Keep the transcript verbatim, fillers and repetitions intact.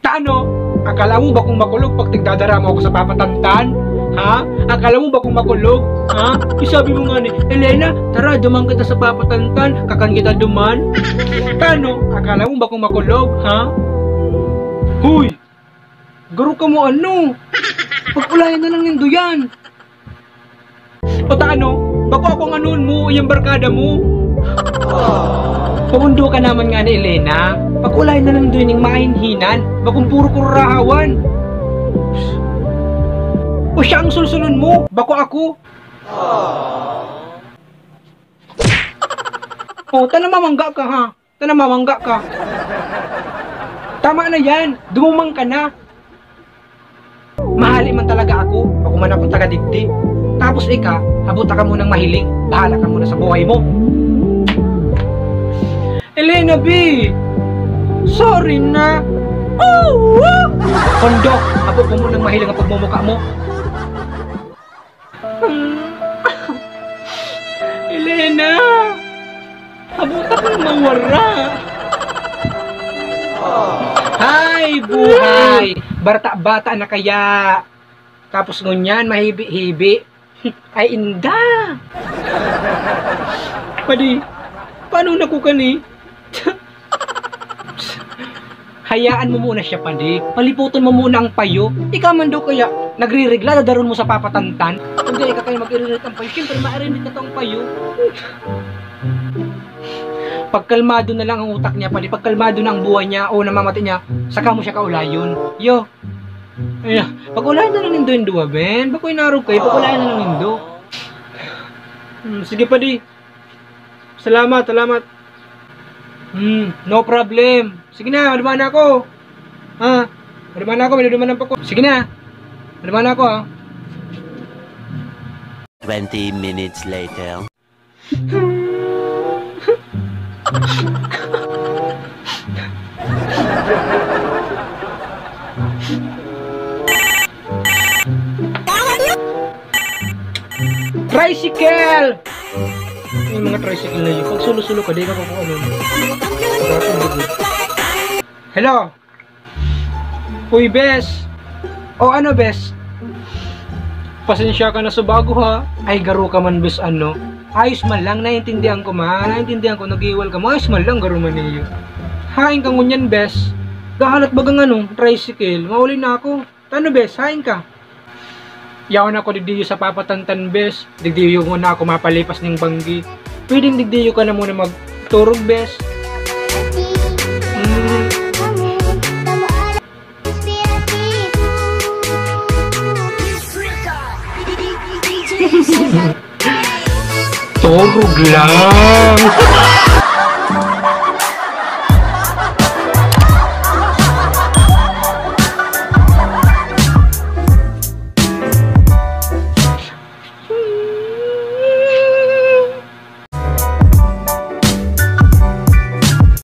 Tano, akala mo bakong makulog pag tigdadara mo ako sa papatantan? Ha? Akala mo bakong makulog? Ha? Isabi mo nga ni, "Elena, tara, duman kita sa papatantan, kakan kita duman." Tano, akala mo bakong makulog? Ha? Hoy! Garo ka mo ano? Pag-ulayan na lang nindo yan. O ta ano? Bako akong anuon mo, iyang barkada mo. Pamundo ka naman nga ni Elena. Pag-ulayan na lang doon yung mahinhinan. Bakong puro kururahawan. O siya ang sulsulon mo, bako ako. O, ta namamangga ka ha. Ta namamangga ka. Tama na yan. Dumumang ka na. Mahali man talaga ako. Ako man ako taga digdi. Tapos ika, habuta ka munang mahiling. Bahala ka muna sa buhay mo. Elena B! Sorry na. Oh! Kondo, habo ko munang mahiling ang pagmumuka mo. Elena! Habuta kang mawara! Hay, buhay! Barta-bata na kaya! Tapos ngunyan, mahibi-hibi. Ay, inda! Padi, paano na ko kani? Hayaan mo muna siya, padi. Paliputon mo muna ang payo. Ikaw man daw kaya nagriregla, dadaron mo sa papatantan. Kundi ikaw kayo mag-irinit ang payo, siyempre mairinit na tong payo. Pagkalmado na lang ang utak niya, padi. Pagkalmado na ang buhay niya o namamati niya, saka mo siya kaulayon. Yo. Ay, pag-ulayan na lang nindo yung duwa, Ben. Bako inarog kayo, pag-ulayan na lang nindo. Hmm, sige, padi. Salamat, salamat. Hmm, no problem. Sige na, maduman na ako. Ha? Maduman na ako, maduman na ako. Sige na. Maduman na ako, ha? Twenty minutes later. Tricycle! Yung mga tricycle na yun, pag sulo-sulo ka, di ka pa kung ano. Hello? Uy, bes! O ano, bes? Pasensya ka na sa bago, ha? Ay, garo ka man, bes, ano? Ayos man lang, naiintindihan ko man. Naiintindihan ko, nag-iwal ka mo. Ayos man lang, garo man iyo. Hain ka ngunyan, bes. Gahalat bagang ano, tricycle. Mauli na ako. Tano, bes, hain ka. Yaon ako digdiyo sa papatantan, bes. Digdiyo muna ako mapalipas ning banggi. Pwedeng digdiyo ka na muna magturog, bes. Mm. Turog lang.